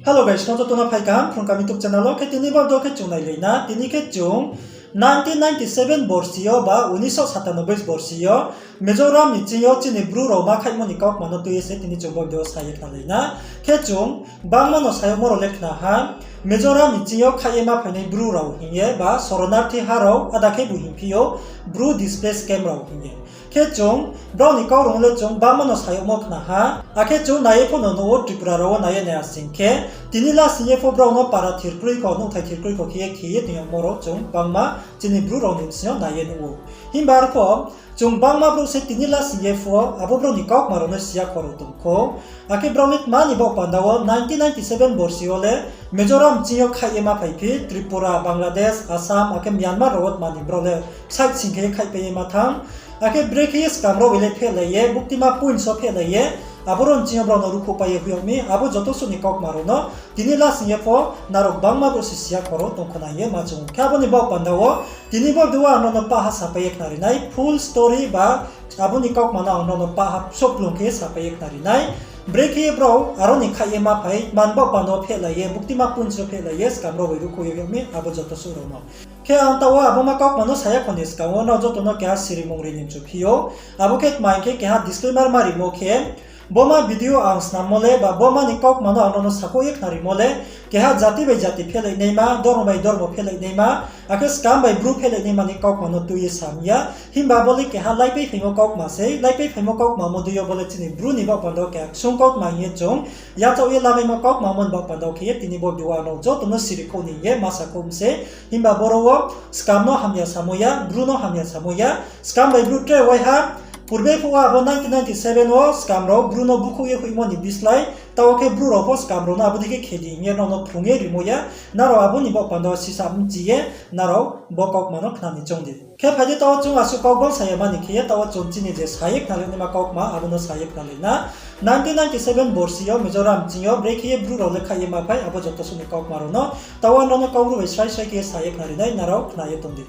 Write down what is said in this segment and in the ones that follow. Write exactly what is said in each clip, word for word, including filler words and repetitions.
Hello guys, no joto no phai kaham Phrung Kaham YouTube channel wo. Khe tini bo video khe chung nailai na, tini khe chung nineteen ninety seven borsi yo ba unisho satanoboi borsi yo Mizoram ni ching yo chini Bru rao ma khaihmo ni kaukma no tui ye se tini chung bo video sa ye khnalai na. Khe chung bangma no sayagmo rao le khna ha, Mizoram ni ching yo khaih ye ma phainai Bru rao hing ye ba soronarthi ha rao, ada khe bu hingphi ou Bru displaced camp rao hing ye. Khe chung brao ni kau rao le chung bangma no sayagmo khna ha. Akhe chung nai ye pho no nuh ou, Tripura rao wo nai ye nai asing khe, tini lasing ye pho brao no para thir kroi kho, nouhthai thir kroi kho khe ye khe ye tong yagmo rao chung bangma chini Bru rao ni bsing yo nai ye nuh ou. Himba arpho chung bangma brouh se tini lasing ye pho abo brao ni kaukma rao no si ya kho rao tong kho. Akhe brao le tma ni baoh panda wo nineteen ninety seven borsi yo le Mizoram ching yo khaih ye ma phaiphi, Tripura, Bangladesh, Assam, akhe Myanmar rao wo tma ni brao le side sing khe khaihpai ye ma thanng. Akhe brekhe ye skam rao bai le phehlai ye, buktima points wo phehlai ye, abo rao ni ching yo brao no ruhkhouhpai ye hoih yag mi, abo joto suh ni kaukma rao no tini lasing ye pho nrao gbangma brouh se si ya kho rao tong kho nai ye ma chung. Khe abo ni baoh panda wo tini bo video wo ang nrao no pah ha sapai ye khnari nai, full story ba abo ni kaukma no ang nrao no pah ha soplung khe sapai ye khnari nai. Brekhe ye brao aro ni khaih ye ma phai, tma ni baoh panda wo phehlai ye, buktima points wo phehlai ye, skam rao bai ruhkhouh ye hoih yag mi, abo joto suh rao no. Khe ang taoh wo abo ma kaukma no sa ya kho ni skang wo nrao joto no keha sirimung ri ni mchu phi ou. Abo khe tma hing khe keha disclaimer ma rimo khe, bo ma video ang snammo le ba bo ma ni kaukma no ang nrao no sakhouh ye khnarimo le, keha jati bai jati phehlai naima, dormo bai dormo phehlai naima, akhe skam bai Bru phehlai naima ni kaukma no tui ye sa mi ya. Himba bo le keha laipai phaimo kaukma sei, laipai phaimo kaukma mo dei yo bo le chini Bru ni baoh panda wo keha ksung kaukma hing ye chung yachaoh ye lamaimo kaukma mo ni baoh panda wo khe ye tini bo video wo ang nrao joto no sirikhouh ni hing ye ma sakhouh mi se. Himba boro wo skam no hamya samo ya, Bru no hamya samo ya, skam bai Bru tre waiha, purbe phuh wo abo nineteen ninety seven wo skam rao Bru no bukhouh ye hoihmo ni bislái, taoh wo khe Bru rao pho skam rao no abo dei khe khe di hing ye nrao no phrung ye rimo ya, nrao abo ni baoh panda wo sisa mchi ye, nrao bo kaukma no khna ni choung di. Khe phai di taoh wo chung asuh kau bang sa ya mani khe ye, taoh wo chung chini je sa ye khnalai naima kaukma, abo no sa ye khnalai na. Nineteen ninety seven borsi yo Mizoram ching yo brekhe ye Bru rao le khaih ye ma phai, abo joto suh ni kaukma rao no taoh wo nrao no Kaubru bai srai srai khe ye sa ye khnari nai, nrao khna ye tong di.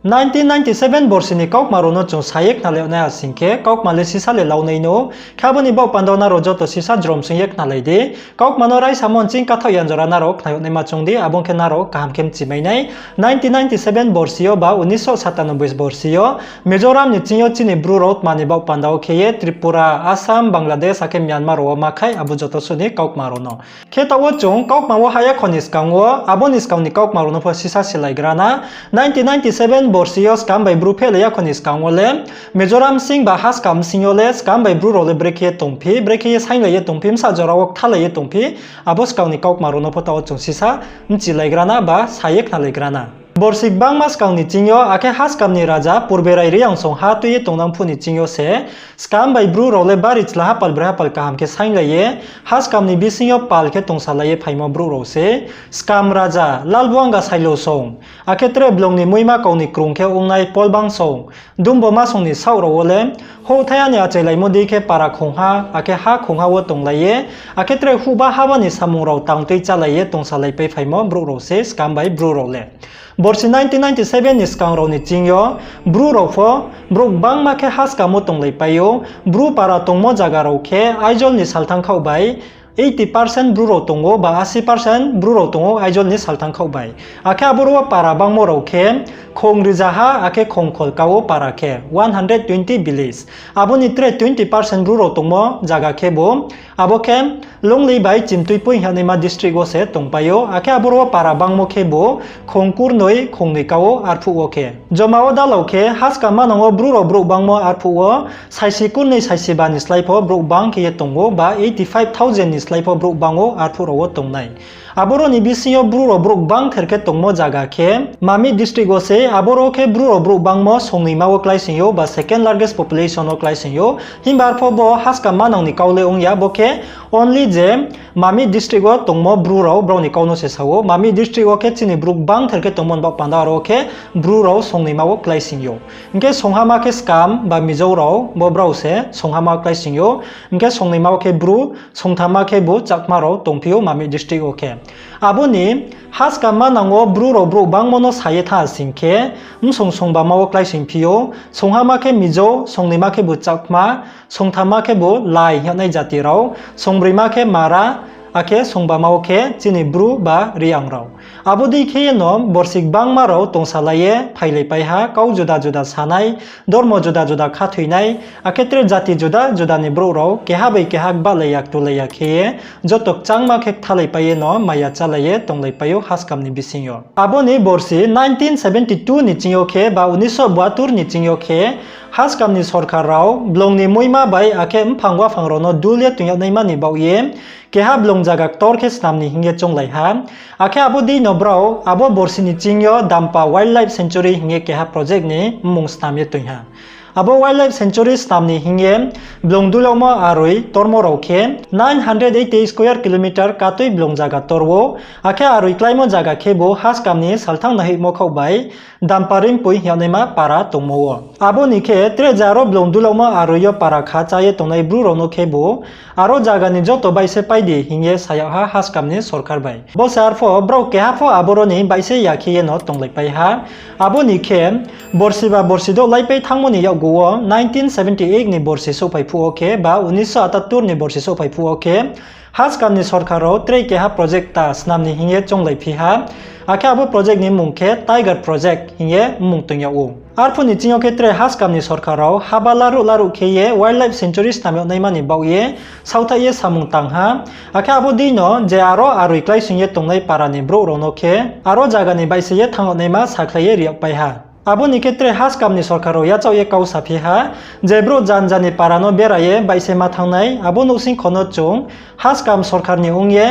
Nineteen ninety seven borsi ni kaukma rao no chung sa ye khnalai yag nai asing khe, kaukma le sisa le lau nai no. Khe abo ni baoh panda wo nrao joto sisa jrom sing ye khnalai di. Kaukma no raisamo nching kathaoh yanjora nrao khna yag naima choung di, abo ong khe nrao kaham khe mchi mai nai. Nineteen ninety seven borsi yo ba unisho satanoboi borsi yo Mizoram ni ching yo chini Bru rao tma ni baoh panda wo khe ye Tripura, Assam, Bangladesh, akhe Myanmar rao wo ma khaih, abo joto suh ni kaukma rao no. Khe taoh wo chung kaukma wo hah ya kho ni skang wo, abo ni skang ni kaukma rao no pho sisa silai gra na. Nineteen ninety seven borsi yo skam bai Bru phehlai ya kho ni skang wo le, Mizoram sing ba ha skam sing yo le skam bai Bru rao le brekhe ye tongphi, brekhe ye sainglai ye tongphi, bsa jora wo kthalai ye tongphi, abo skang ni kaukma rao no pho taoh wo chung sisa mchilai gra na ba sa ye khnalai gra na. Borsi gbangma skang ni ching yo, akhe ha skam ni raja Purberai Reang song ha tui ye tongnang phuh ni ching yo se, skam bai Bru rao le bari chlaha pal braiha pal kaham khe sainglai ye, ha skam ni bising yo pal khe tongsalai ye phaimo brouh rao se, skam raja Lalbuanga Sailou song, akhe tre blong ni muima kau ni krung khe ongnai Polbang song, Dumboma song ni saoh rao wo le, houhthai ha ni achailaimo dei khe para khongha, akhe ha khongha wo tonglai ye, akhe tre huhba haba ni samung rao tang tui chálai ye tongsalaipai phaimo brouh rao se skam bai Bru rao le. Borsi nineteen ninety seven ni skang rao ni ching yo, Bru rao pho brouh gbangma khe ha skam wo tonglaipai ou, Bru para tongmo zaga rao khe Aizawl ni salthang khaoh bai eighty percent Bru rao tong ou ba eighty percent Bru rao tong ou Aizawl ni salthang khaoh bai. Akhe aboro wo para bangmo rao khe khong rizaha akhe khong kholka wo para khe one hundred twenty village. Abo ni tre twenty percent Bru rao tongmo zaga khebu, abo khe Lunglei bai Chimtui Pui hing yagnaima district wo se tongpai ou. Akhe aboro wo para bangmo khebu khong kurnoi khongnoi ka wo arphuh wo khe. Joma wo dalao khe ha skam manang wo Bru rao brouh bangmo arphuh wo saisi kurnoi saisi ba ni slái pho brouh bang khe ye tong ou ba eighty five thousand ni slái pho brouh bang ou arphuh rao wo tongnai. Aboro ni bising yo Bru rao brouh bangther khe tongmo zaga khe Mamit district wo se, aboro khe Bru rao brouh bangmo songnoima wo kláising ou ba second largest population wo kláising ou. Himba arpho bo ha skam manang ni kau le ong ya, bo khe only je Mamit district wo tongmo Bru rao, brao ni kau no se sa ou. Mamit district wo khe chini brouh bangther khe tongmo ni baoh panda aro khe Bru rao songnoima wo kláising ou. Hing khe songhama khe skam ba Mizo rao, bo brao se songhama wo kláising ou. Hing khe songnoima wo khe Bru, songthamma khebu Chakma rao tongphi ou Mamit district wo khe. Abo ni ha skam manang wo Bru rao brouh bangmo no sa ye thanng sing khe, bsong songbama wo kláisingphi ou, songhama khe Mizo, songnoima khebu Chakma, songthamma khebu Lai hing yagnai jati rao, songbroima khe Mara, akhe songbama wo khe chini Bru ba Reang rao. Abo dei khe ye no borsi gbangma rao tongsalai ye phailaipai ha, kau juda juda sanai, dormo juda juda khathoinai, akhe tre jati juda juda ni brouh rao keha bai keha gbahlai ya, ktulai ya khe ye, joto kchangma khe kthalaipai ye no maya chálai ye tonglaipai ou haskam ni bising yo. Abo ni borsi nineteen seventy two ni ching yo khe ba unisho buatur ni ching yo khe, haskam ni sorkar rao blong ni muima bai akhe mphang waphang rao no dul ye toing yag naima ni baoh ye, keha blong zaga ktor khe snam ni hing ye chounglai ha. Akhe abo dei no brao abo borsi ni ching yo Dampa Wildlife Sanctuary hing ye keha project ni mmung snam ye toing ha. Abo Wildlife Sanctuary snam ni hing ye blong dulaomo aroi tormo rao khe nine hundred eighty square kilometer katui blong zaga tor ou, akhe aroi kláimo zaga khebu haskam ni salthang nahoihmo khaoh bai Dampa Ringpoi hing yag naima para tongmo wo. Abo ni khe tre je aro blong dulaomo aroi yo para kha chá ye tongnai Bru rao no khebu aro zaga ni joto baihse pai di hing ye sa yag ha haskam ni sorkar bai. Bo se arphuh brao keha pho aboro ni baihse ya khe ye no tonglaipai ha. Abo ni khe borsi ba borsi douh laipai thanngmo ni yakgu wo nineteen seventy eight ni borsi souhphai phuh wo khe ba unisho atatur ni borsi souhphai phuh wo khe, haskam ni sorkar rao tre keha project ta snam ni hing ye chounglaiphi ha. Akhe abo project ni mmung khe Tiger Project hing ye mmung toing yag ou. Arphuh ni ching yo khe tre haskam ni sorkar rao haba laruh laruh khe ye wildlife sanctuary snam yag naima ni baoh ye saothaih ye samung tang ha. Akhe abo dei no je aro aroi kláisoing ye tongnai para ni brouh rao no khe aro zaga ni baihse ye thanng yag naima sakhlai ye ri yagpai ha. Abo ni khe tre haskam ni sorkar rao yachaoh ye kau saphi ha, je brouh janja ni para no bera ye baihse ma thanngnai, abo nouhsing kho no chung haskam sorkar ni ong ye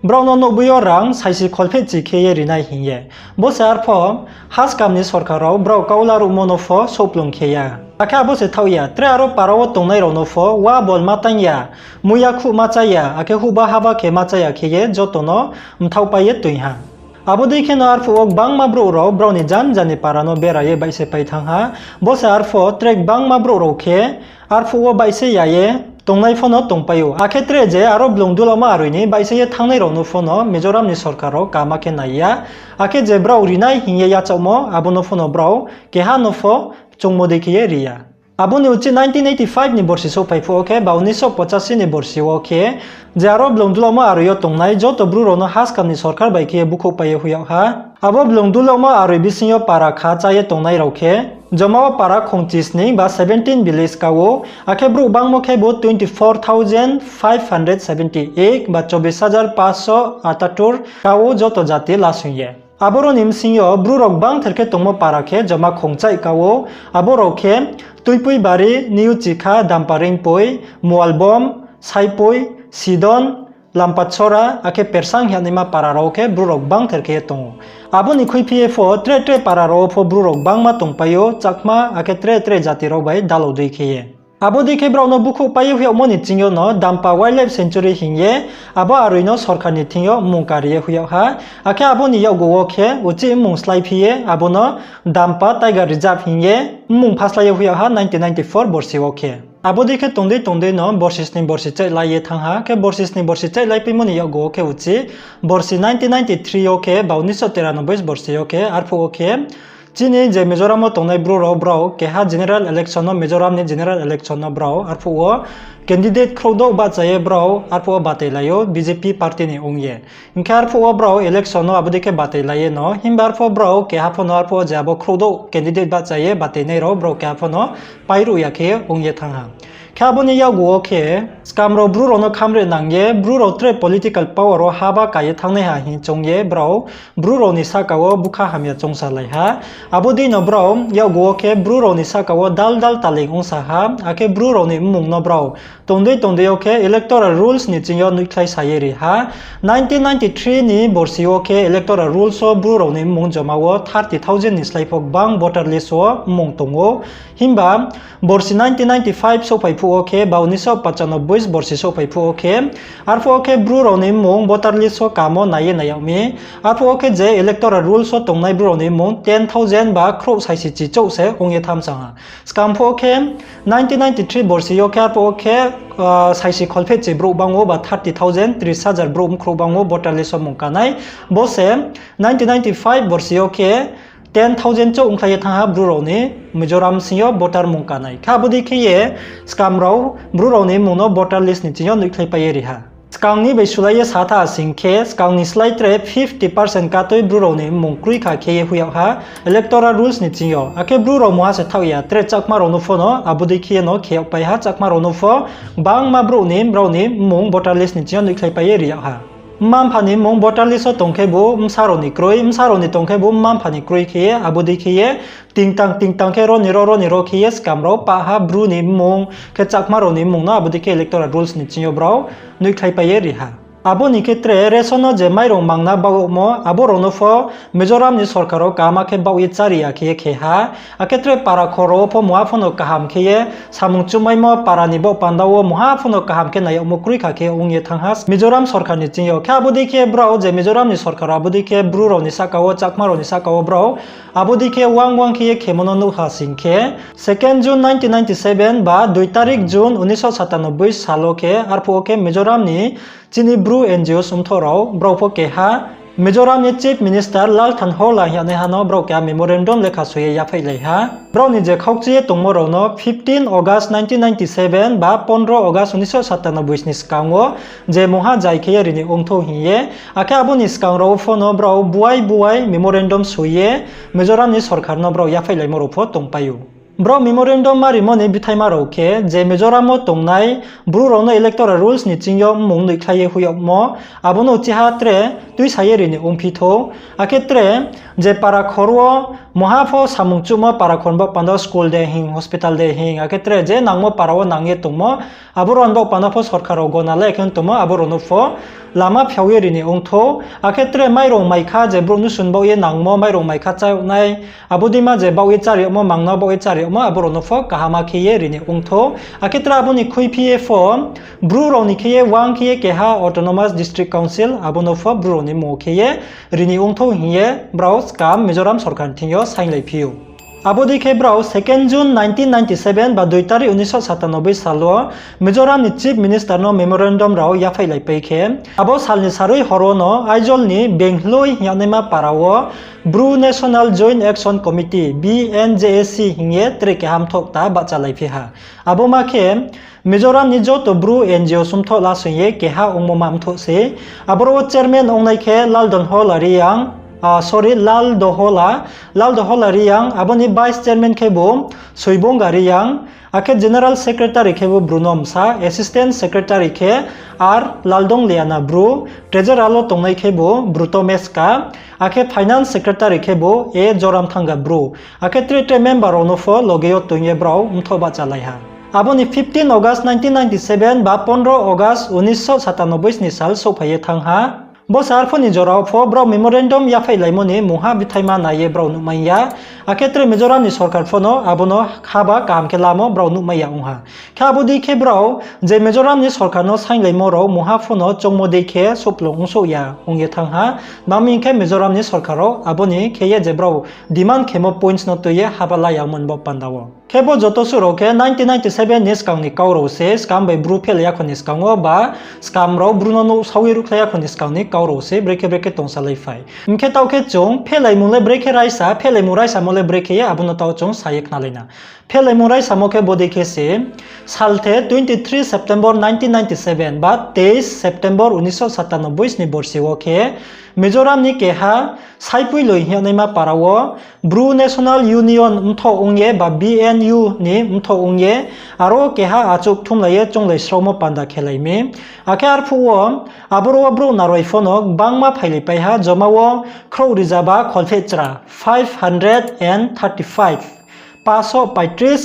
brao no nouhboi yo rang saisi kholphehchi khe ye ri nai hing ye. Bo se arphuh haskam ni sorkar rao brao kau laruhmo no pho souhplung khe ya. Akhe abo se thaoh ya, tre aro para wo tongnai rao no pho wa bol ma tang ya, muiya khuh ma chá ya, akhe huhba haba khe ma chá ya khe ye joto no mthaohpai ye toing ha. Abo dei khe no arphuh wo gbangma brouh rao brao ni janja ni para no bera ye baihse pai thanng ha. Bo se arphuh tre gbangma brouh rao khe arphuh wo baihse ya ye tongnai pho no tongpai ou. Akhe tre je aro blong dulaomo aroi ni baihse ye thanngnai rao no pho no Mizoram ni sorkar rao kama khe nai ya. Akhe je brao ri nai hing ye yachaohmo abo no pho no brao keha no pho choungmo dei khe ye ri ya. Abo ni uchih nineteen eighty five ni borsi souhphai phuh wo khe ba unisho pochasi ni borsi wo khe, je aro blong dulaomo aroi yo tongnai joto Bru rao no haskam ni sorkar bai khe ye bukhouhpai ye hoih yag ha. Abo blong dulaomo aroi bising yo para kha chá ye tongnai rao khe, joma wo para khongchisning ba seventeen village ka ou, akhe brouh bangmo khebu twenty four thousand five hundred seventy eight ba chobbish hajar panchsho atatur ka ou joto jati lasoing ye. Aboro ni bsing yo Bru rao gbangther khe tongmo para khe joma khongchaih ka ou, abo rao khe Tuipuibari, Niuchikha, Dampa Ringpoi, Mualbom, Saipoi, Sidon, Lampachora, akhe Persang hing yag naima para rao khe Bru rao gbangther khe ye tong ou. Abo ni khuiphi ye pho tre tre para rao wo pho Bru rao gbangma tongpai ou, Chakma, akhe tre tre jati rao bai dalao dei khe ye. Abo dei khe brao no bukhouhpai ye hoih yagmo ni ching yo no Dampa Wildlife Sanctuary hing ye abo aroi no sorkar ni thing yo mmung kari ye hoih yag ha. Akhe abo ni yakgu wo khe uchih mmung sláiphi ye abo no Dampa Tiger Reserve hing ye mmung phaslái ye hoih yag ha nineteen ninety four borsi wo khe. Abo dei khe tongdei tongdei no borsi sning borsi chaihlai ye thanng ha, khe borsi sning borsi chaihlaipaimo ni yakgu wo khe uchih borsi nineteen ninety three yo khe ba unisho tiranoboi borsi yo khe arphuh wo khe chini je Mizoram wo tongnai Bru rao brao keha general election no, Mizoram ni general election no brao arphuh wo candidate khrouhdouh bahcha ye brao arphuh wo batailai ou B J P party ni ong ye. Hing khe arphuh wo brao election no abo dei khe batailai ye no, himba arphuh wo brao keha pho no arphuh wo je abo khrouhdouh candidate bahcha ye batainai rao brao keha pho no pairuh ya khe ong ye thanng ha. Khe abo ni yakgu wo khe, skam rao Bru rao no khamre nang ye, Bru rao tre political power wo haba ka ye thanngnaiha hing choung ye brao Bru rao ni sahka wo bukha hamya choungsalai ha. Abo dei no brao yakgu wo khe Bru rao ni sahka wo dal dal taling ongsa ha, akhe Bru rao ni mmung no brao tongdei tongdei yo khe electoral rules ni ching yo noihkhlai sa ye ri ha. Nineteen ninety three ni borsi wo khe electoral rules wo Bru rao ni mmung joma wo thirty thousand ni slái pho gbang voter list wo mmung tong ou. Himba borsi nineteen ninety five souhphai phuh wo khe ba unisho pachanoboi borsi souhphai phuh wo khe, arphuh wo khe Bru rao ni mmung voter list wo kamo nai ye nai yag mi. Arphuh wo khe je electoral rules wo tongnai Bru rao ni mmung ten thousand ba khrouh saisi chichouh se ong ye thanng sa ha. Skang phuh wo khe nineteen ninety three borsi yo khe arphuh wo khe saisi kholphehchi brouh bang ou ba thirty thousand, tris hajar brouh bkhrouh bang ou voter list wo mmung kanai. Bo se nineteen ninety five borsi yo khe ten thousand chouh ongkhlai ye thanng ha Bru rao ni Mizoram bsing yo voter mmung kanai. Khe abo dei khe ye skam rao Bru rao ni mmung no voter list ni ching yo noihkhlaipai ye ri ha. Skang ni bai sulai ye sa tha sing khe, skang ni slái tre fifty percent katui Bru rao ni mmung kroi kha khe ye hoih yag ha electoral rules ni ching yo. Akhe Bru rao mungha se thaoh ya, tre Chakma rao no pho no abo dei khe ye no khe yagpai ha, Chakma rao no pho gbangma brouh ni, brao ni mmung voter list ni ching yo noihkhlaipai ye ri yag ha. Mma-mpha ni mmung voter list wo tong khebu bsa rao ni kroi, bsa rao ni tong khebu mma-mpha ni kroi khe ye, abo dei khe ye tingtang tingtang khe ro ni ro, ro ni ro khe ye skam rao pah ha Bru ni mmung, khe Chakma rao ni mmung no abo dei khe electoral rules ni ching yo brao noihkhlaipai ye ri ha. Abo ni khe tre ration no je mairung mangna baoh yagmo, abo rao no pho Mizoram ni sorkar wo kaham khe baoh ye chári ya khe ye khe ha. Akhe tre para khor rao wo pho mungha pho no kaham khe ye samung chumaimo para ni baoh panda wo mungha pho no kaham khe nai yagmo kroi kha khe ong ye thanng ha Mizoram sorkar ni ching yo. Khe abo dei khe brao je Mizoram ni sorkar abo dei khe Bru rao ni sahka wo, Chakma rao ni sahka wo brao abo dei khe uang uang khe ye khemo no nuh ha sing khe, second June nineteen ninety seven ba dui tarik June উনিশশো সাতানব্বই sal wo khe, arphuh wo khe Mizoram ni chini Bru N G Os mthoh rao brao pho keha Mizoram ni Chief Minister Lalthanhawla hing yagnaiha no brao keha memorandum lekha soi ye yaphaihlai ha. Brao ni je khaukchi ye tongmo rao no fifteen August nineteen ninety seven ba পনেরো August উনিশশো সাতানব্বই ni skang wo je mungha jai khe ye ri ni ongthou hing ye, akhe abo ni skang rao wo pho no brao buai buai memorandum soi ye Mizoram ni sorkar no brao yaphaihlaimo rao pho tongpai ou. Brao memorandum ma rimo ni bithaima rao khe je Mizoram wo tongnai Bru rao no electoral rules ni ching yo mmung noihkhlai ye hoih yagmo, abo no chiha tre tuisa ye ri ni ongphi thou, akhe tre je para khor wo mungha pho samung chuhmo para khor ni baoh panda school de hing, hospital de hing, akhe tre je nangmo para wo nang ye tongmo, abo rao ni baoh panda pho sorkar rao gona le khe tongmo, abo rao no pho lama phiao ye ri ni ongthou, akhe tre mairung maikha je brouh nusun baoh ye nangmo, mairung maikha chá yag nai, abo deima je baoh ye chári yagmo, mang no baoh ye chári yagmo, abo rao no pho kaham khe ye ri ni ongthou, akhe tre abo ni khuiphi ye pho Bru rao ni khe ye uang khe ye keha Autonomous District Council, abo no pho Bru rao ni mmung wo khe ye ri ni ongthou hing ye brao skam Mizoram sorkar ni thing yo sainglaiphi ou. Abo dei khe brao second June nineteen ninety seven ba dui tarik উনিশশো সাতানব্বই sal wo Mizoram ni Chief Minister no memorandum rao yaphaihlaipai khe, abo sal ni sarui hor wo no Aizawl ni Bengloi hing yagnaima para wo Bru National Joint Action Committee, B N J A C hing ye tre keha mthoh kta bahchalaiphi ha. Abo ma khe Mizoram ni joto Bru N G O sumthoh lasoing ye keha ongmo ma mthoh se. Aboro wo chairman ongnai khe Laldonhola Reang, ah, sorry, Laldohola, Laldohola Reang, abo ni vice chairman khebu Soibonga Reang, akhe general secretary khebu Bruno Msa, assistant secretary khe R Laldongliana Bru, treasurer wo tongnai khebu Bruto Meska, akhe finance secretary khebu A Joramthanga Bru, akhe tre tre member rao no pho loge yo toing ye brao mthoh bahchalai ha. Abo ni fifteen August nineteen ninety seven ba পনেরো August উনিশশো সাতানব্বই ni sal souhphai ye thanng ha. Bo se arphuh ni jora wo pho brao memorandum yaphaih laimo ni mungha bithaima nai ye brao nuhmai ya. Akhe tre Mizoram ni sorkar pho no abo no haba kaham khe lamo brao nuhmai ya ong ha. Khe abo dei khe brao je Mizoram ni sorkar no sainglaimo rao mungha pho no choungmo dei khe souhplung ongsouh ya ong ye thanng ha. Tma hing khe Mizoram ni sorkar rao abo ni khe ye je brao demand khemo points no tui ye haba la ya ongmo ni bo panda wo. Khe bo joto suh rao khe nineteen ninety seven ni skang ni kau rao se, skam bai Bru phehlai yakho ni skang wo ba skam rao Bru no nouhsao ye ruhkhlai yakho ni skang ni kau rao se, brekhe brekhe tongsalai phai. Hing khe taoh khe chung phehlaimung le brekhe raisa, phehlaimung raisamo le brekhe ye abo no taoh chung sa ye khnalai na. Phehlaimung raisamo khe bodei khe se, salthe twenty three September nineteen ninety seven ba তেইশ September উনিশশো সাতানব্বই ni borsi wo khe Mizoram ni keha Saipuiloi hing yagnaima para wo Bru National Union mthoh ong ye ba B N U ni mthoh ong ye, aro keha achouh kthumlai ye chounglai sraomo panda khelai mi. Akhe arphuh wo aboro wo brouh naroi pho no gbangma phailaipai ha, joma wo khrouh ri za ba kholpheh chra, five hundred and thirty five, পাঁচশো পঁয়ত্রিশ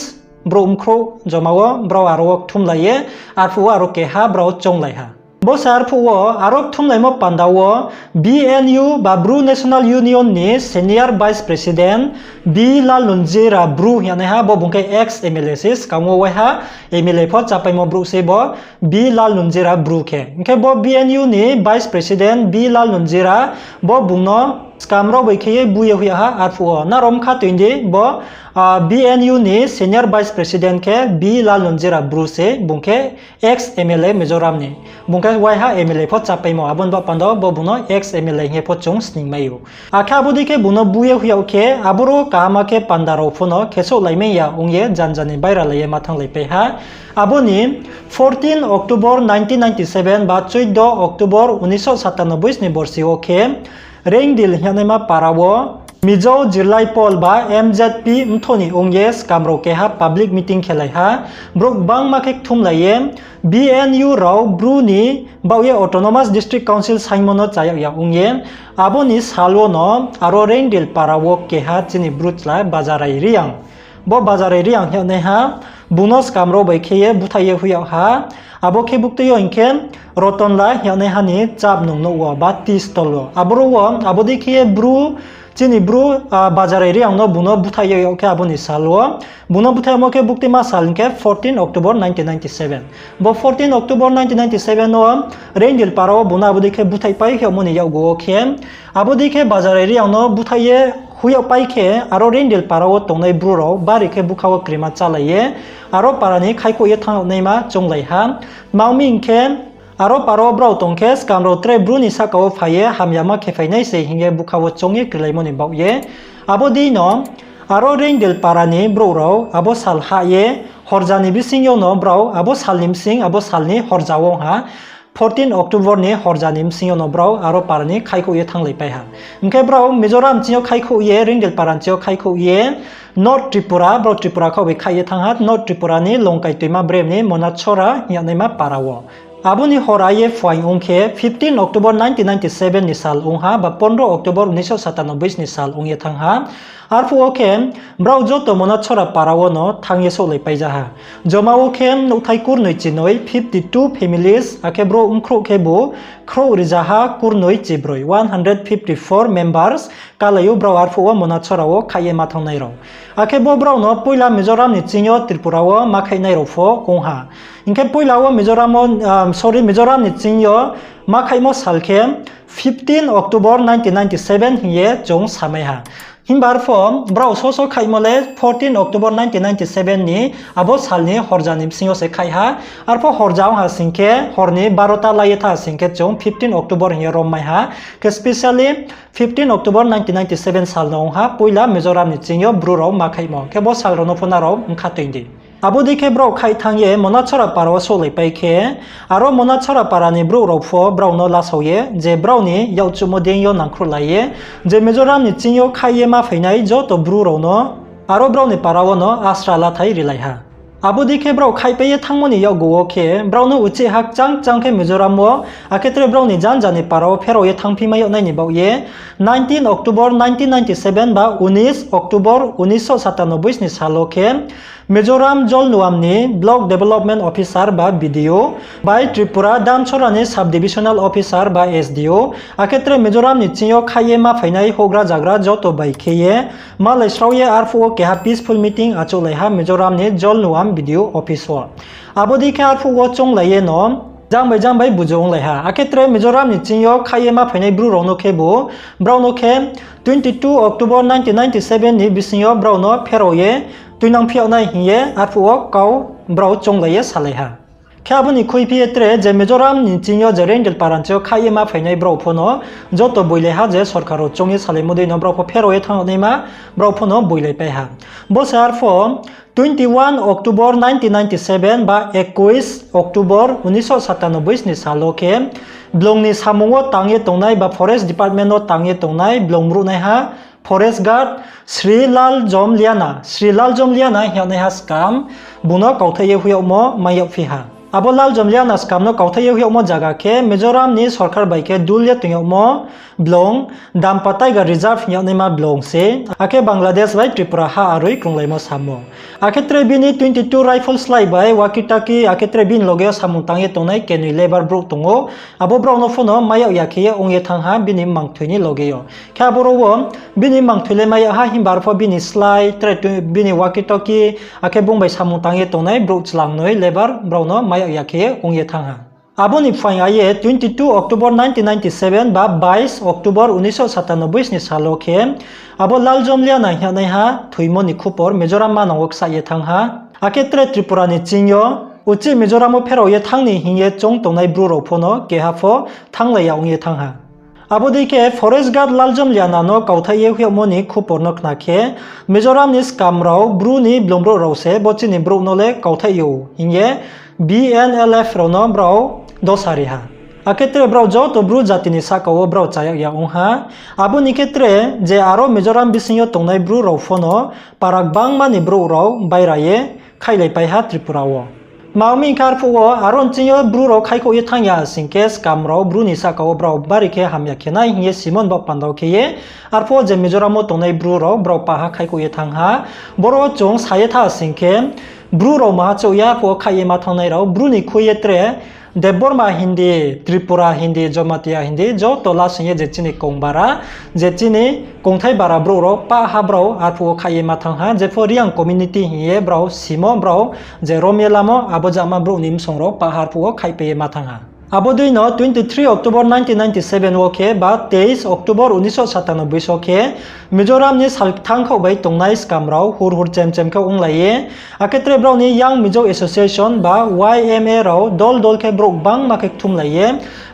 brouh mkhrouh joma wo brao aro wo kthumlai ye, arphuh wo aro keha brao chounglai ha. Bo se arphuh wo aro kthumlaimo panda wo B N U ba Bru National Union ni senior vice president B Lalnunzira Bru hing yagnaiha, bo bung khe ex M L A se, skang wo waiha M L A pho chápaimo brouh se bo B Lalnunzira Bru khe. Hing khe bo B N U ni vice president B Lalnunzira bo bung no Skam rao bai khe ye bu ye hoih yag ha arphuh wo. Nrao mkha toi di bo, ah, B N U ni senior vice president khe B Lalnunzira Bru se, bung khe ex M L A Mizoram ni. Bung khe waiha M L A pho chápaimo, abo ni baoh panda wo bo bung no ex M L A hing ye pho chung sningmai ou. Akhe abo dei khe bung no bu ye hoih yag khe, aboro kaham khe panda rao pho no khesouh laimai ya ong ye janja ni baira lai ye ma thannglaipai ha. Abo ni fourteen October nineteen ninety seven ba চৌদ্দ October উনিশশো সাতানব্বই sni borsi wo khe, Reingdil hing yagnaima para wo Mizo Jirlai Pawl ba M Z P mthoh ni ong ye skam rao keha public meeting khelai ha. Brouh gbangma khe kthumlai ye, B N U rao Bru ni baoh ye Autonomous District Council saingmo no chá yag ya ong ye, abo ni sal wono aro Reingdil para wo keha chini Bru chla Bajarai Reang. Bo Bajarai Reang hing yagnaiha, bung no skam rao bai khe ye búthaih ye hoih yag ha. Abo khe buktui yo hing khe, Rotonla hing yagnaiha ni chapnung nouh wo ba tea stall wo. Aboro wo, abo dei khe ye Bru, chini Bru, ah, Bajarai Reang no bung no búthaih ye yag khe abo ni sal wo. Bung no búthaihmo khe buktima sal hing khe fourteen October nineteen ninety seven. Bo fourteen October nineteen ninety seven wo Reingdil para wo bung no abo dei khe búthaihpai yagmo ni yakgu wo khe, abo dei khe Bajarai Reang no búthaih ye hoih yagpai khe, aro Reingdil para wo tongnai Bru rao bari khe búkha wo krima chálai ye, aro para ni khaihkhouh ye thanng yag naima chounglai ha. Tma ong mi hing khe, aro para wo brao tong khe skam rao tre Bru ni sahka wo phai ye hamyama khe phai nai se hing ye búkha wo choung ye krilaimo ni baoh ye. Abo dei no, aro Reingdil para ni brouh rao abo sal hah ye, horja ni bising yo no brao abo sal ni bsing, abo sal ni horja wo ong ha, fourteen October ni horja ni bsing yo no brao aro para ni khaihkhouh ye thannglaipai ha. Hing khe brao Mizoram ching yo khaihkhouh ye, Reingdil para ching yo khaihkhouh ye, North Tripura, brao Tripura khaoh bai khaih ye thanng ha, North Tripura ni Longkai Toima Brem ni Monachora hing yagnaima para wo. Abo ni hor ai ye phuaing ong khe fifteen October nineteen ninety seven ni sal ong ha ba পনেরো October উনিশশো সাতানব্বই ni sal ong ye thanng ha. Arphuh wo khe brao joto Monachora para wo no thanng ye souhlaipai ja ha. Joma wo khe nouhthai kurnoi chinoi, fifty two families, akhe brouh bkhrouh khebu khrouh rizaha kurnoi chibroi, one hundred fifty four members, kalai ou brao arphuh wo Monachora wo khaih ye ma thanngnai rao. Akhe bo brao no poila Mizoram ni ching yo Tripura wo ma khaihnai rao pho ong ha. Hing khe poila wo Mizoram wo, sorry, Mizoram ni ching yo ma khaihmo sal khe fifteen October nineteen ninety seven hing ye chung samai ha. Himba arpho brao soso khaihmo le fourteen October nineteen ninety seven ni abo sal ni horja ni bsing yo se khaih ha. Arpho horja ong ha sing khe, hor ni বারোটা lai ye tha sing khe chung fifteen October hing ye rom mai ha. Khe specially fifteen October nineteen ninety seven sal no ong ha poila Mizoram ni ching yo Bru rao ma khaihmo. Khe bo sal rao no pho nrao mkha toi di. Abo dei khe brao khaih thanng ye Monachora para wo souhlaipai khe, aro Monachora para ni brouh rao pho brao no lasao ye, je brao ni yakchuhmo deing yo nangkhruhlai ye, je Mizoram ni ching yo khaih ye ma phainai joto Bru rao no, aro brao ni para wo no asra lathai rilai ha. Abo dei khe brao khaihpai ye thanngmo ni yakgu wo khe, brao no uchih ha kchang kchang khe Mizoram wo, akhe tre brao ni janja ni para wo pherao ye thanngphi mai yag nai ni baoh ye, nineteen October nineteen ninety seven ba উনিশ October উনিশশো সাতানব্বই ni sal wo khe, Mizoram Jolnuam ni Block Development Officer ba B D O, bai Tripura Damchora ni Sub Divisional Officer ba S D O, akhe tre Mizoram ni ching yo khaih ye ma phainai houhgra zagra joto bai khe ye, malai srao ye arphuh wo keha peaceful meeting achouhlai ha Mizoram ni Jolnuam B D O office wo. Abo dei khe arphuh wo chounglai ye no, jang bai jang bai bujo onglai ha. Akhe tre Mizoram ni ching yo khaih ye ma phainai Bru rao no khebu, brao no khe twenty two October nineteen ninety seven ni bising yo brao no pherao ye tuinangphi yag nai hing ye arphuh wo kau brao chounglai ye salai ha. Khe abo ni khuiphi ye tre je Mizoram ni ching yo je Reingdil para ni ching yo khaih ye ma phainai brao pho no joto boilai ha je sorkar rao choung ye salaimo dei no brao pho pherao ye thanng yag naima brao pho no boilaipai ha. Bo se arpho twenty one October nineteen ninety seven ba একুশ October উনিশশো সাতানব্বই ni sal wo khe, blong ni samung wo tang ye tongnai ba Forest Department wo tang ye tongnai blong mruhnaiha, Forest Guard, Sri Laljomliana, Sri Laljomliana hing yagnaiha skam, bung no kauthai ye hoih yagmo mai yagphi ha. Abo Laljomliana skam no kauthai ye hoih yagmo zaga khe Mizoram ni sorkar bai khe dul ye tong yagmo blong, Dampa Tiger Reserve hing yagnaima blong se, akhe Bangladesh bai Tripura ha aroi krunglaimo samo. Akhe tre bini twenty two rifle slái bai walkie talkie, akhe tre bini loge yo samung tang ye tongnai kenoi labour brouh tong ou. Abo brao no pho no mai yag ya khe ye ong ye thanng ha bini mangthoi ni loge yo. Khe aboro wo bini mangthoi le mai yag ha, himba arpho bini slái, tre tu-, bini walkie talkie, akhe bung bai samung tang ye tongnai brouh chlangnoi labour brao no mai yag ya khe ye ong ye thanng ha. Abo ni phaing ye twenty two October nineteen ninety seven ba bais October উনিশশো সাতানব্বই sni sal wo khe abo Laljomliana hing yagnaiha thoimo ni khupor Mizoram manang wo ksaih ye thanng ha. Akhe tre Tripura ni ching yo uchih Mizoram wo pherao ye thanng ni hing ye choung tongnai Bru rao pho no keha pho thannglai ya ong ye thanng ha. Abo dei khe Forest Guard Laljomliana no kauthaih ye hoih yagmo ni khupor no khna khe, Mizoram ni skam rao Bru ni blungbrouh rao se bo chini brouh no le kauthaih ou hing ye B N L F rao no brao dosa ri ha. Akhe tre brao joto Bru jati ni sahka wo brao chayag ya ong ha. Abo ni khe tre je aro Mizoram bising yo tongnai Bru rao pho no para gbangma ni brouh rao baira ye khaihlaipai ha Tripura wo. Tma ong mi hing khe arphuh wo aro ni ching yo Bru rao khaikhouh ye thanng ya sing khe skam rao Bru ni sahka wo brao bari khe hamya khe nai hing ye simon baoh panda wo khe ye, arphuh wo je Mizoram wo tongnai Bru rao brao paha khaikhouh ye thanng ha. Boro wo chung sa ye tha sing khe, Bru rao maha chouh ya arphuh wo khaih ye ma thanngnai rao Bru ni khui ye tre Debbarma Hindi, Tripura Hindi, Jamatia Hindi joto lasing ye je chini kong bara, je chini kongthai bara brouh rao paha brao arphuh wo khaih ye ma thanng ha, jepho Reang community hing ye brao simo brao je rom ye lamo abo jama brouh ni bsong rao paha arphuh wo khaihpai ye ma thanng ha. Abo dei no twenty three October nineteen ninety seven wo khe ba তেইশ October উনিশশো সাতানব্বই so khe Mizoram ni salkthang khaoh bai tongnai skam rao hur hur chem chem khe onglai ye, akhe tre brao ni Young Mizo Association ba Y M A rao dol dol khe brouh gbangma khe kthumlai ye,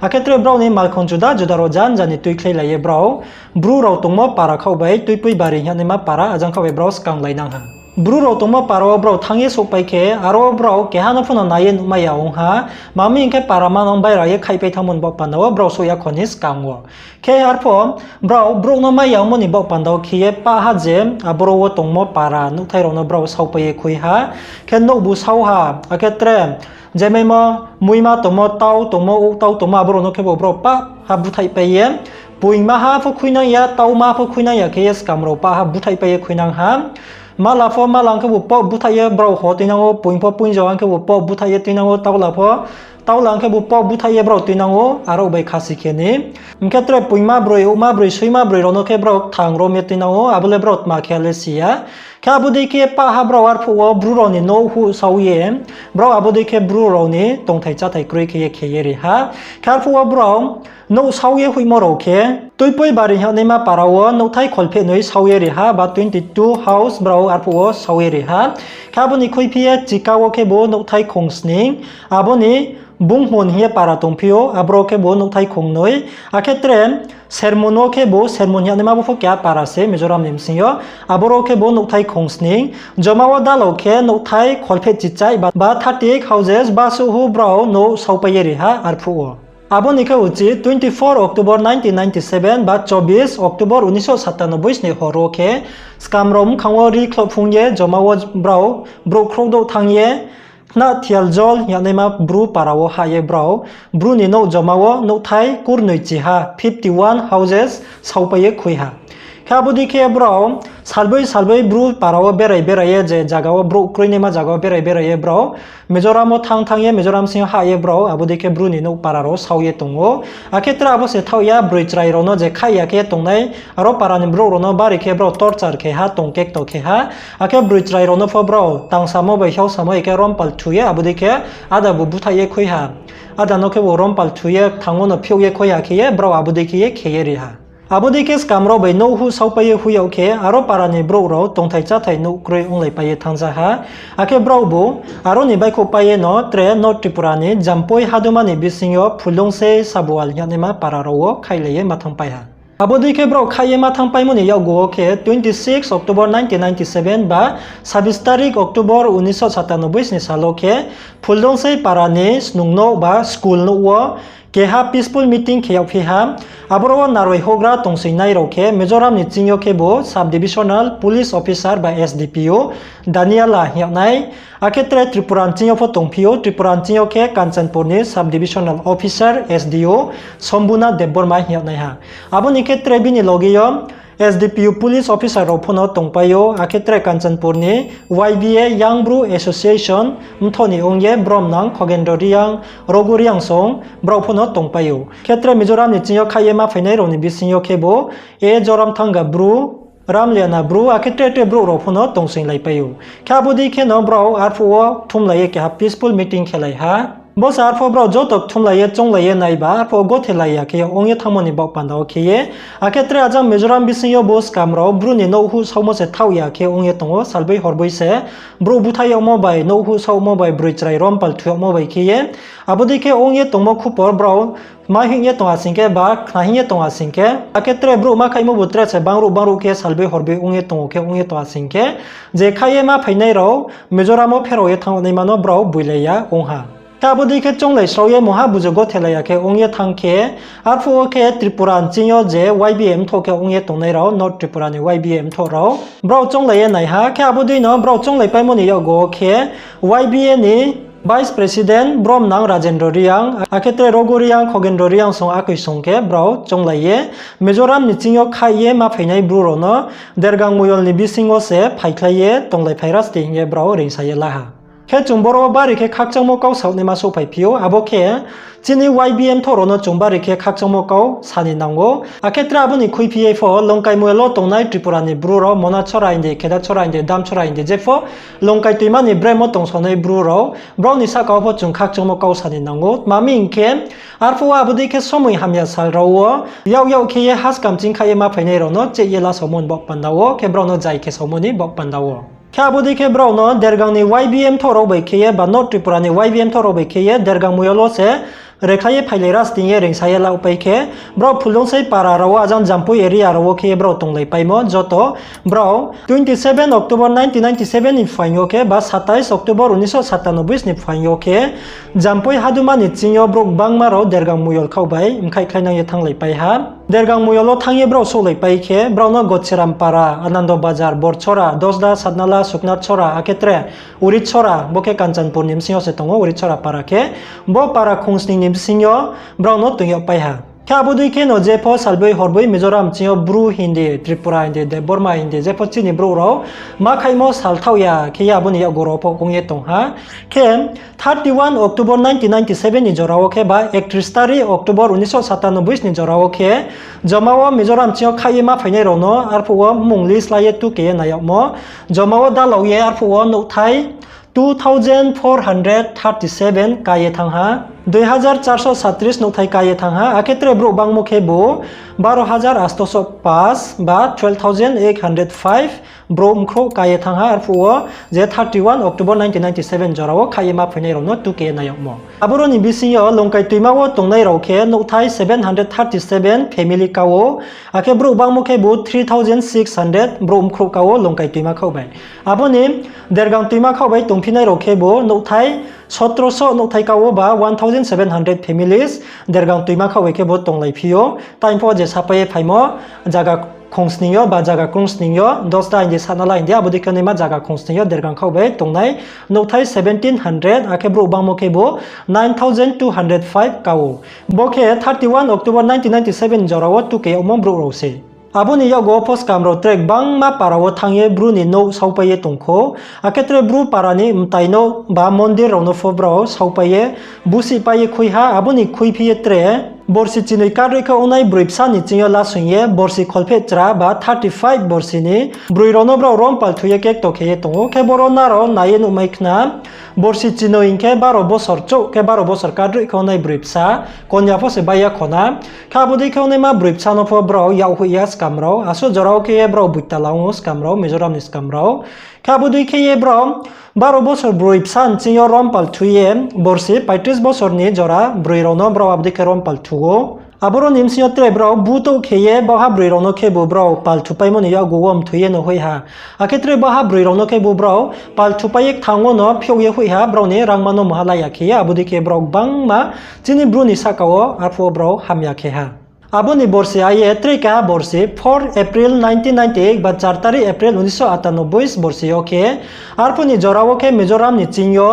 akhe tre brao ni malkhong juda juda rao janja ni tuikhlailai ye brao Bru rao tongmo para khaoh bai Tuipui Bari hing yagnaima para ajang khaoh bai brao skanglai nang ha. Bru rao tongmo para wo brao thanng ye souhpai khe, aro brao keha no pho no nai ye nuhmai ya ong ha, tma mi hing khe para manang baira ye khaihpai thanngmo ni baoh panda wo brao souh ya kho ni skang wo. Khe arphuh brao brouh no mai ya ongmo ni baoh panda wo khe ye paha je aboro wo tongmo para nouhthai rao no brao saopai ye khui ha, khe nouhbu sao ha, akhe tre jemaimo muima tongmo, tau tongmo, uktau tongmo, abo rao no khebu brao paha búthaihpai ye, poingmaha pho khuinang ya, taumaha pho khuinang ya khe ye skam rao paha búthaihpai ye khuinang ha. Mala pho, mala ong khebu pho búthaih ye brao ho tuinang ou, poing pho poing jao ong khebu pho búthaih ye tuinang ou, taula pho, taula ong khebu pho búthaih ye brao tuinang ou, aro bai khasi khe ni. Hing khe tre poingma broi, uma broi, soima broi rao no khe brao kthang rom ye tuinang ou, abo le brao tma khe le si ya. Khe abo dei khe paha brao arphuh wo Bru rao ni nouh huh sao ye, brao abo dei khe Bru rao ni tongthai cháthai kroi khe ye khe ye ri ha. Khe arphuh wo brao nouh sao ye hoihmo rao khe, Tuipui Bari hing yagnaima para wo nouhthai kholpheh noi sao ye ri ha, ba twenty two house brao arphuh wo sao ye ri ha. Khe abo ni khuiphi ye Chika wo khebu nouhthai khong sning, abo ni Bunghmun hing ye para tongphi ou, aboro khebu nouhthai khong noi, akhe tre Sermun wo khebu, Sermun hing yagnaima bo pho keha para se Mizoram ni bsing yo, aboro khebu nouhthai khong sning, joma wo Dalao khe nouhthai kholpheh chichaih ba, ba thirty eight houses basuh hu brao nouh saopai ye ri ha arphuh wo. Abo ni khe uchih twenty four October nineteen ninety seven ba চব্বিশ October উনিশশো সাতানব্বই sni hor wo khe skam rao bkhang wo ri khlouhphung ye joma wo brao brouh khrouhdouh thanng ye, Khnathial Jol hing yagnaima Bru para wo hah ye brao Bru ni nouh joma wo nouhthai kurnoi chiha, fifty one houses, saopai ye khui ha. Khe abo dei khe brao salboi salboi Bru para wo berai berai ye, je zaga wo brouh kroinaima zaga wo berai berai ye brao Mizoram wo thanng thanng ye, Mizoram sing yo hah ye brao abo dei khe Bru ni nouh para rao sao ye tong ou. Akhe tre abo se thaoh ya, broi chrai rao no je khaih ya khe tongnai, aro para ni brouh rao no bari khe brao torture khe ha, tong kekto khe ha. Akhe broi chrai rao no pho brao tangsamo bai hiausamo ye khe rompal thu ye abo dei khe áda bu búthaih ye khui ha. Áda no khebu rompal thu ye kthang wo no phiouh ye khui ha khe ye brao abo dei khe ye khe ye ri ha. Abo dei khe skam rao bai nouh huh saopai ye hoih yag khe aro para ni brouh rao tongthai cháthai nouh kroi onglaipai ye thanngja ha. Akhe braobu aro ni baihkhouhpai ye no tre North Tripura ni Jampui haduma ni bising yo Phuldungsei Sabual hing yagnaima para rao wo khaihlai ye ma thanngpai ha. Abo dei khe brao khaih ye ma thanngpaimo ni yakgu wo khe twenty six October nineteen ninety seven ba ছাব্বিশ তারিখ October উনিশশো সাতানব্বই sni sal wo khe Phuldungsei para ni snungnouh ba school nouh wo keha peaceful meeting khe yagphi ha. Aboro wo naroi houhgra tongsoingnai rao khe Mizoram ni ching yo khebu Sub Divisional Police Officer ba S D P O Daniela hing yagnai, akhe tre Tripura ni ching yo pho tongphi ou, Tripura ni ching yo khe Kanchanpur ni Sub Divisional Officer, S D O Sombuna Debbarma hing yagnaiha. Abo ni khe tre bini loge yo S D P O police officer rao pho no tongpai ou, akhe tre Kanchanpur ni Y B A Young Bru Association mthoh ni ong ye bromnang Khogendro Reang, Raghu Reang song brao pho no tongpai ou. Khe tre Mizoram ni ching yo khaih ye ma phainai rao ni bising yo khebu A Joramthanga Bru, Ramliana Bru, akhe tre tre brouh rao pho no tongsoinglaipai ou. Khe abo dei khe no brao arphuh wo kthumlai ye keha peaceful meeting khelai ha. Bo se arphuh brao joto kthumlai ye chounglai ye naiba arphuh gothelai ya khe ong ye thanngmo ni baoh panda wo khe ye. Akhe tre ajang Mizoram bising yo bo skam rao Bru ni nouhhuh saomo se thaoh ya khe ong ye tong ou, salboi horboi se brouh búthaih yagmo bai, nouhhuh saohmo bai, broi chrai rompal thu yagmo bai khe ye. Abo dei khe ong ye tongmo khupor brao ma hing ye tong ha sing khe ba khna hing ye tong ha sing khe, akhe tre brouh ma khaihmo bu tre se bangruh bangruh khe salboi horboi ong ye tong ou khe ong ye tong ha sing khe, je khaih ye ma phainai rao Mizoram wo pherao ye thanng naima no brao boilai ya ong ha. Khe abo dei khe chounglai srao ye mungha bujo gothelai ya khe ong ye thanng khe, arphuh wo khe Tripura nching yo je Y B A mthoh khe ong ye tongnai rao, North Tripura ni Y B A mthoh rao, brao chounglai ye nai ha. Khe abo dei no brao chounglaipaimo ni yakgu wo khe Y B A ni Vice President Bromnang Rajendra Reang, akhe tre Raghu Reang, Khogendra Reang song akoi song khe brao chounglai ye Mizoram ni ching yo khaih ye ma phainai Bru rao no Dergang Moyol ni bising wo se phaikhlai ye tonglaiphai ra sdi hing ye brao reingsa ye la ha. Khe chung boro wo bari khe khakchangmo kau saohnaima souhphaiphi ou, abo khe chini Y B A mthoh rao no chung bari khe khakchangmo kau sa ni nang ou. Akhe tre abo ni khuiphi ye pho Longkai Moyol wo tongnai Tripura ni Bru rao, Mona Chora hing di, Kheda Chora hing di, Dam Chora hing di, jepho Longkai toima ni brem wo tongsonai Bru rao, brao ni sahka wo pho chung khakchangmo kau sa ni nang ou. Tma mi hing khe, arphuh wo abo dei khe somoi hamya sal rao wo yak yak khe ye haskam ching khaih ye ma phainai rao no cheh ye lasaomo ni baoh panda wo, khe brao no zai khe saomo ni baoh panda wo. Khe abo dei khe brao no Dergang ni Y B A mthoh rao bai khe ye, ba North Tripura ni Y B A mthoh rao bai khe ye Dergang Moyol wo se rekhlai ye phailai ra sdi hing ye reingsa ye lapai khe, brao Phuldungsei para rao wo ajang Jampui area rao wo khe ye brao tonglaipaimo joto brao twenty seven October nineteen ninety seven ni phaing yo khe ba satais October unisho satanoboi ni phaing yo khe Jampui haduma ni ching yo brouh gbangma rao Dergang Moyol khaoh bai mkhaihkhlainang ye thannglaipai ha. Dergang Moyol wo thanng ye brao souhlaipai khe, brao no Gochiram para, Anando Bazar, Borchora, Dosda, Satnala, Suknathchora, akhe tre Uritchora, bo khe Kanchanpur ni bsing yo se tong ou, Uritchora para khe, bo para khongsning ni bsing yo brao no toing yagpai ha. Khe abo dei khe no jepho salboi horboi Mizoram ching yo Bru hing di, Tripura hing di, Debbarma hing di, jepho chini brouh rao ma khaihmo sal thaoh ya khe ye abo ni yakgu rao pho ong ye tong ha. Khe thirty one October nineteen ninety seven ni jora wo khe ba একত্রিশ তারিখ October উনিশশো সাতানব্বই ni jora wo khe joma wo Mizoram ching yo khaih ye ma phainai rao no arphuh wo mmung list la ye tuke ye nai yagmo. Joma wo dalao ye arphuh wo nouhthai two thousand four hundred thirty seven ka ye thanng ha, দুই হাজার চারশো সাতত্রিশ nouhthai ka ye thanng ha, akhe tre brouh bangmo khebu বারো হাজার আটশো পাঁচ ba twelve thousand eight hundred five brouh mkhrouh ka ye thanng ha, arphuh wo je thirty one October nineteen ninety seven jora wo khaih ye ma phainai rao no tuke ye nai yagmo. Aboro ni bising yo Longkai toima wo tongnai rao khe nouhthai seven hundred thirty seven family ka ou, akhe brouh bangmo khebu three thousand six hundred brouh mkhrouh ka ou Longkai toima khaoh bai. Abo ni Dergang toima khaoh bai tongphinai rao khebu nouhthai সতেরোশো nouhthai ka ou ba one thousand seven hundred families Dergang toima khaoh bai khebu tonglaiphi ou. Tini pho je sapai ye phaimo zaga khongsning yo ba zaga krungsning yo, Dosda hing di, Satnala hing di, abo dei khe naima zaga khongsning yo Dergang khaoh bai tongnai nouhthai seventeen hundred, akhe brouh bangmo khebu nine thousand two hundred five ka ou. Bo khe thirty one October nineteen ninety seven jora wo tuke yagmo brouh rao se. Abo ni yakgu wo pho skam rao tre gbangma para wo thanng ye Bru ni nouh saopai ye tong khou. Akhe tre Bru para ni mtai nouh ba mondir rao no pho brao saopai ye, busihpai ye khui ha. Abo ni khuiphi ye tre borsi chinoi kadroih khe ongnai broi bsa ni ching yo lasoing ye borsi kholphehchra ba thirty five borsi ni broi rao no brao rompal thu ye kekto khe ye tong ou. Khe boro nrao nai ye nuhmai khna, borsi chinoi hing khe baro bosor chouh khe baro bosor kadroih khe ongnai broi bsa, konya pho se bai ya khona. Khe abo dei khe ongnaima broi bsa no pho brao yak hoih ya skam rao, asuh jora wo khe ye brao boitala ong ou skam rao, Mizoram ni skam rao. Khe abo dei khe ye brao baro bosor broi bsa nching yo rompal thu ye borsi পঁয়ত্রিশ bosor ni jora broi rao no brao abo dei khe rompal thu ou. Aboro ni bsing yo tre brao butouh khe ye baohha broi rao no khebu brao pal thupaimo ni yakgu wo mthoi ye no hoih ha. Akhe tre baohha broi rao no khebu brao pal thupai ye kthang wo no phiouh ye hoih ha, brao ni rangma no mungha la ya khe ye, abo dei khe brao gbangma chini Bru ni sahka wo arphuh wo brao hamya khe ha. Abo ni borsi a ye tre keha borsi, four April nineteen ninety eight ba চার তারিখ April উনিশশো আটানব্বই borsi yo khe, arphuh ni jora wo khe Mizoram ni ching yo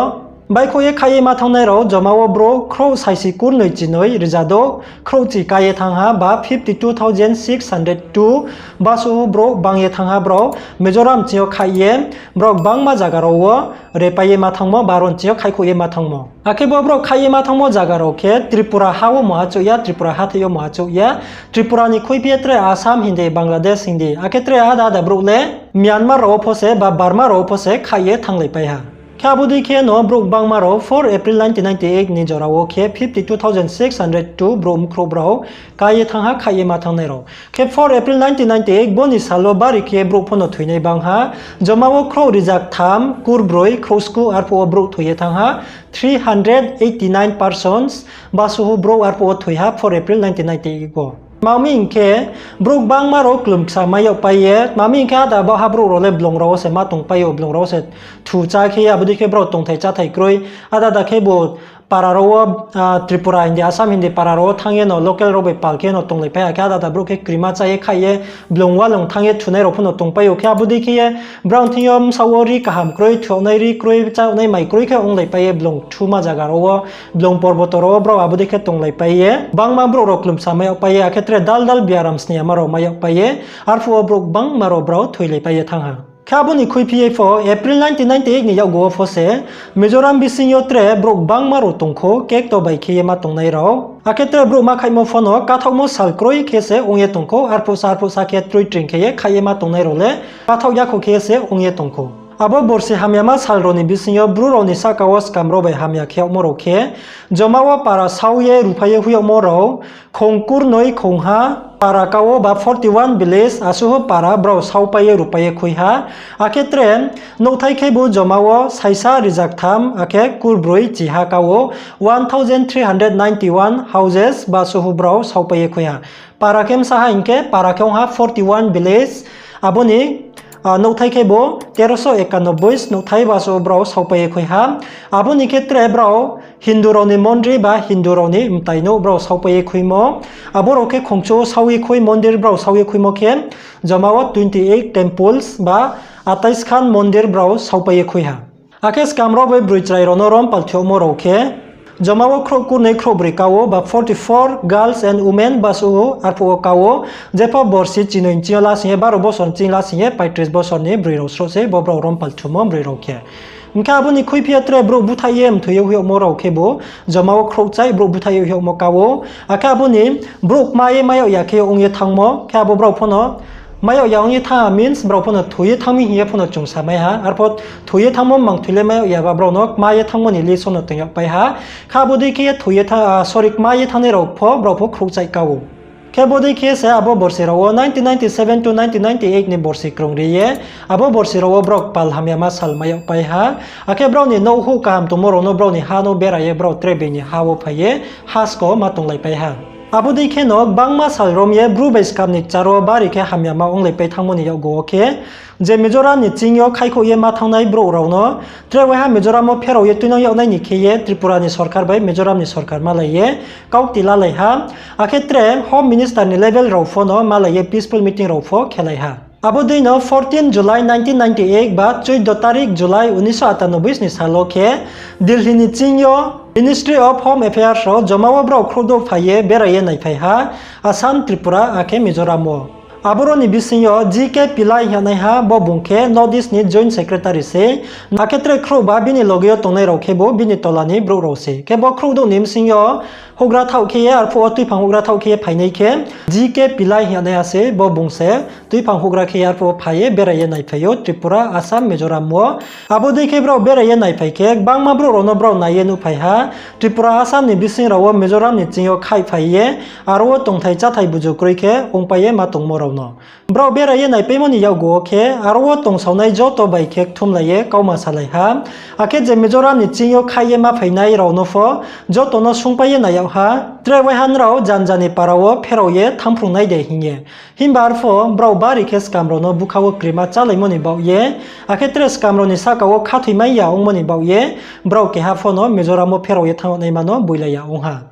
baihkhouh ye khaih ye ma thanngnai rao joma wo brouh khrouh saisi kurnoi chinoi rzadouh khrouhchi ka ye thanng ha ba fifty two thousand six hundred two, basuh brouh bang ye thanng ha brao Mizoram ching yo khaih ye, brao gbangma zaga rao wo repai ye ma thanngmo ba aro ni ching yo khaihkhouh ye ma thanngmo. Akhe bo brao khaih ye ma thanngmo zaga rao khe Tripura ha wo mungha chouh ya, Tripura hathái yo mungha chouh ya, Tripura ni khuiphi ye tre Assam hing di, Bangladesh hing di, akhe tre ada ada brouh le Myanmar rao wo pho se ba Burma rao wo pho se khaih ye thannglaipai ha. Khe abo dei khe no brouh gbangma rao four April nineteen ninety eight ni jora wo khe fifty two thousand six hundred two brouh mkhrouh brao ká ye thanng ha, khaih ye ma thanngnai rao. Khe four April nineteen ninety eight bo ni sal wo bari khe brouh pho no thoinai bang ha. Joma wo khrouh rizak tham, kurbroi, khrouh sku arphuh wo brouh thoi ye thanng ha, three hundred eighty nine persons, basuhu brouh arphuh wo thoi ha four April nineteen ninety eight wo. Tma mi hing khe, brouh gbangma rao klum ksa mai yagpai ye, tma mi hing khe áda baoh ha brouh rao le blung rao wo se ma tongpai ou, blung rao wo se thu chá khe ye, abo dei khe brao tongthai cháthai kroi, áda áda khebu para rao wo, Tripura hing di, Assam hing di, para rao wo thanng ye no local rao bai pal khe no tonglaipai ha, akhe áda áda brouh khe krima chá ye khaih ye, blung walung thanng ye thunai rao pho no tongpai ou. Khe abo dei khe ye, brao thing yo bsaoh wo ri kaham kroi, thuaonai ri kroi, cháonai mai kroi khe onglaipai ye, blung thuma zaga rao wo, blung porboto rao wo brao abo dei khe tonglaipai ye, gbangma brouh rao klum ksa mai yagpai ye, akhe tre dal dal biaram sni yama rao mai yagpai ye, arphuh wo brouh gbangma rao brao thoilaipai ye thanng ha. Khe abo ni khuiphi ye pho April nineteen ninety eight ni yakgu wo pho se Mizoram bising yo tre brouh gbangma rao tong khou, kekto bai khe ye ma tongnai rao. Akhe tre brouh ma khaihmo pho no kathaohmo sal kroi khe se ong ye tong khou, arphuh sa arphuh sa khe troi tring khe ye khaih ye ma tongnai rao le kathaoh ya khou khe se ong ye tong khou. Abo borsi hamyama sal rao ni bising yo Bru rao ni sahka wo skam rao bai hamya khe yagmo rao khe, joma wo para sau ye rupai ye hoih yagmo rao, khong kurnoi khong ha, para ka wo ba forty one village, asuhu para brao saupai ye rupai ye khui ha. Akhe tre nouhthai khebu joma wo saisa rizak tham, akhe kurbroi chiha ka wo one thousand three hundred ninety one houses basuhu brao saupai ye khui ha. Para khe bsa ha hing khe, para khe ong ha forty one village, abo ni nouhthai khebu তেরোশো একানব্বই nouhthai basuhu brao saupai ye khui ha. Abo ni khe tre brao Hindu rao ni mondri ba Hindu rao ni mtai nouh brao saupai ye khuimo. Abo rao khe khongchu wo sau ye khui, mondir brao sau ye khuimo khe, joma wo twenty eight temples ba আঠাইশ khan mondir brao saupai ye khui ha. Akhe skam rao bai broi chrai rao no rompal thumo rao khe, joma wo khrouh kurnoi khrouh broi ka wo ba forty four girls and women basuhu arphuh wo ka wo, jepho borsi chinoi ni ching yo lasing ye, baro bosor ni ching yo lasing ye, paitris bosor ni broi rao sroh se bo brao rompal thumo broi rao khe. Hing khe abo ni khuiphi ye tre brouh búthaih ye mthoi ye hoih yagmo rao khebu, joma wo khrouhchaih brouh búthaih ye hoih yagmo ka wo. Akhe abo ni brouh kma ye mai yag ya khe ong ye thanngmo, khe abo brao pho no mai yag ya ong ye thanng ha means brao pho no thoi ye thanng mi hing ye pho no chung samai ha. Arphuh thoi ye thanngmo mang thoi le mai yag ya ba brao no kma ye thanngmo ni list wo no toing yagpai ha. Khe abo dei khe ye thoi ye thanng, sorry, kma ye thanngnai rao pho brao pho khrouhchaih ka ou. Khe bo dei khe se abo borsi rao wo nineteen ninety seven to nineteen ninety eight ni borsi krungri ye, abo borsi rao wo brao pal hamyama sal mai yagpai ha. Akhe brao ni nouh huh kaham tongmo rao no brao ni ha no bera ye brao tre being ni ha wo phai ye hasko ma tonglaipai ha. Abo dei kheno gbangma sal rom ye Bru bai skam ni kchar wo bari khe hamyama onglaipai thanngmo ni yakgu wo khe, je Mizoram ni ching yo khaihkhouh ye ma thanngnai brouh rao no, tre waiha Mizoram wo pherao ye tuinang yagnai ni khe ye Tripura ni sorkar bai Mizoram ni sorkar malai ye kaukti lalai ha, akhe tre Home Minister ni level rao pho no malai ye peaceful meeting rao pho khelai ha. Abo dei no fourteen July nineteen ninety eight ba চৌদ্দ তারিখ July উনিশশো আটানব্বই ni sal wo khe Delhi ni ching yo Ministry of Home Affairs rao joma wo brao khrouhdouh phai ye berai ye naiphai ha, Assam, Tripura akhe Mizoram wo. Aboro ni bising yo G K Pillai hingnaiha bo bung khe North East ni Joint Secretary se, akhe tre khrouhba bini loge yo tongnai rao khebu bini tola ni brouh rao se. Khe bo khrouhdouh ni bsing yo houhgra thaoh khe ye, arphuh wo tuiphang houhgra thaoh khe ye phainai khe, G K Pillai hingnaiha se bo bung se tuiphang houhgra khe ye arphuh wo phai ye berai ye naiphai ou Tripura, Assam, Mizoram wo. Abo dei khe brao berai ye naiphai khe, gbangma brouh rao no brao nai ye nuhphai ha, Tripura, Assam ni bising rao wo Mizoram ni ching yo khaihphai ye, aro wo tongthai cháthai buju kroi khe ongpai ye ma tongmo rao no. Brao berai ye naipaimo ni yakgu wo khe, aro wo tongsaonai joto bai khe kthumlai ye kauma salai ha. Akhe je Mizoram ni ching yo khaih ye ma phainai rao no pho joto no sungpai ye nai yag ha, tre waiha nrao janja ni para wo pherao ye thanngphrungnai de hing ye. Himba arphuh brao bari khe skam rao no búkha wo krima chálaimo ni baoh ye, akhe tre skam rao ni sahka wo khathoimai ya ongmo ni baoh ye, brao keha pho no Mizoram wo pherao ye thanng yag naima no boilai ya ong ha.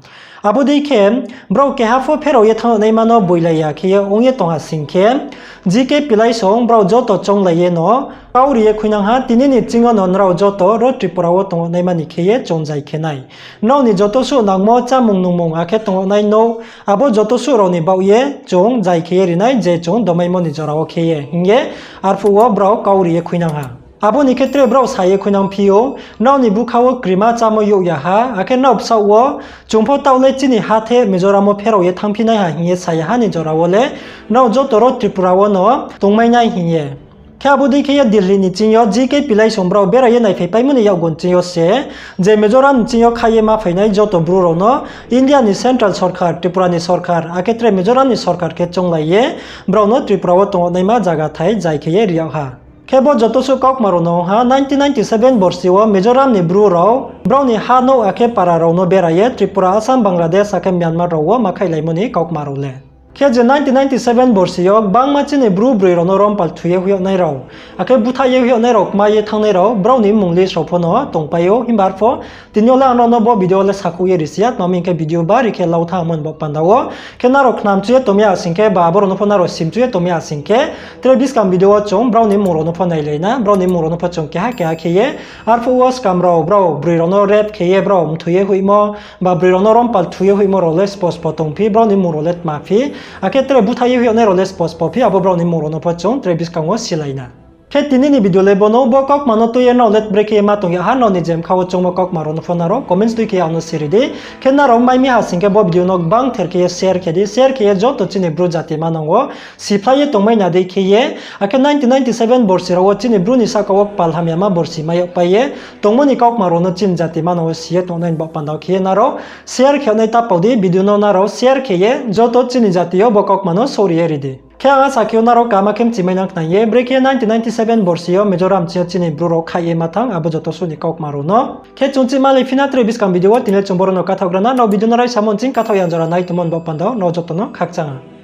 Abo dei khe, brao keha pho pherao ye thanng yag naima no boilai ya khe ye ong ye tong ha sing khe, G K Pillai song brao joto chounglai ye no kau ri ye khuinang ha, tini ni ching yo no nrao joto ro Tripura wo tong yag naima ni khe ye chung zai khe nai. Nrao ni joto suh nangmo chámung nungmung akhe tong yag nai nouh, abo joto suh rao ni baoh ye chung zai khe ye ri nai je chung domaimo ni jora wo khe ye hing ye, arphuh wo brao kau ri ye khuinang ha. Abo ni khe tre brao sa ye khuinang phi ou, nrao ni búkha wo krima chámo youh ya ha, akhe nrao bsaoh wo, chung pho taoh le chini hatheh Mizoram wo pherao ye thanngphi nai ha hing ye sa ya ha ni jora wo le, nrao joto ro Tripura wo no tongmai nai hing ye. Khe abo dei khe ye Delhi ni ching yo G K Pillaisong brao bera ye naiphaipaimo ni yakgon ching yo se, je Mizoram ni ching yo khaih ye ma phainai joto Bru rao no India ni central sorkar, Tripura ni sorkar, akhe tre Mizoram ni sorkar khe chounglai ye brao no Tripura wo tong yag naima zaga thai zai khe ye ri yag ha. Khe bo joto suh kaukma rao no ong ha, nineteen ninety seven borsi wo Mizoram ni Bru rao brao ni ha nouh akhe para rao no bera ye Tripura, Assam, Bangladesh akhe Myanmar rao wo ma khaihlaimo ni kaukma rao le. Khe je nineteen ninety seven borsi yo gbangma chini Bru broi rao no rompal thu ye hoih yag nai rao, akhe búthaih ye hoih yag nai rao, kma ye thanngnai rao, brao ni mmung list rao pho no tongpai ou. Himba arpho tini yo le ang nrao no bo video le sakhouh ye risi ya, tma hing khe video bari khe lau thanngmo ni baoh panda wo. Khe nrao khnamchu ye tong mi ya sing khe, ba abo rao no pho nrao simchu ye tong mi ya sing khe, tre buskang video wo chung brao ni mmung rao no pho nailai na, brao ni mmung rao no pho chung keha keha khe ye, arphuh wo skam rao brao broi rao no rape khe ye brao mthoi ye hoihmo, ba broi rao no rompal thu ye hoihmo rao le spo spo tongphi, brao ni mmung rao le tmaphi, akhe tre búthaih ye hoih yag nai rao le spo spo phi, abo brao ni mmung rao no pho chung tre buskang wo silai na. Khe tini ni video le bo no, bo kaukma no tui ye nrao le brekhe ye ma tong ya ha, nrao ni je mkha wo choungmo kaukma rao no pho nrao comments dei khe ang no siri di. Khe nrao mai mi ha sing khe bo video no gbangther khe ye share khe di, share khe ye joto chini Bru jati manang wo siphlai ye tongmai na dei khe ye, akhe nineteen ninety seven borsi rao wo chini Bru ni sahka wo kpal hamyama borsi mai yagpai ye tongmo ni kaukma rao no chini jati manang wo si ye tongnai ni baoh panda wo khe ye nrao share khe yag nai ta pao di, video no nrao share khe ye joto chini jati yo bo kaukma no sori ye ri di. Khe ang asa khe ou nrao kaham khe mchimai nang khna ye, brekhe nineteen ninety seven borsi yo Mizoram ching yo chini Bru rao khaih ye ma thanng abo joto suh ni kaukma rao no. Khe chung chihma le phi na tre buskang video wo, tini le chung boro no kathaoh gra na, nrao video no raisamo nching kathaoh ya jora nai tongmo ni baoh panda wo nrao joto no khakchang ha.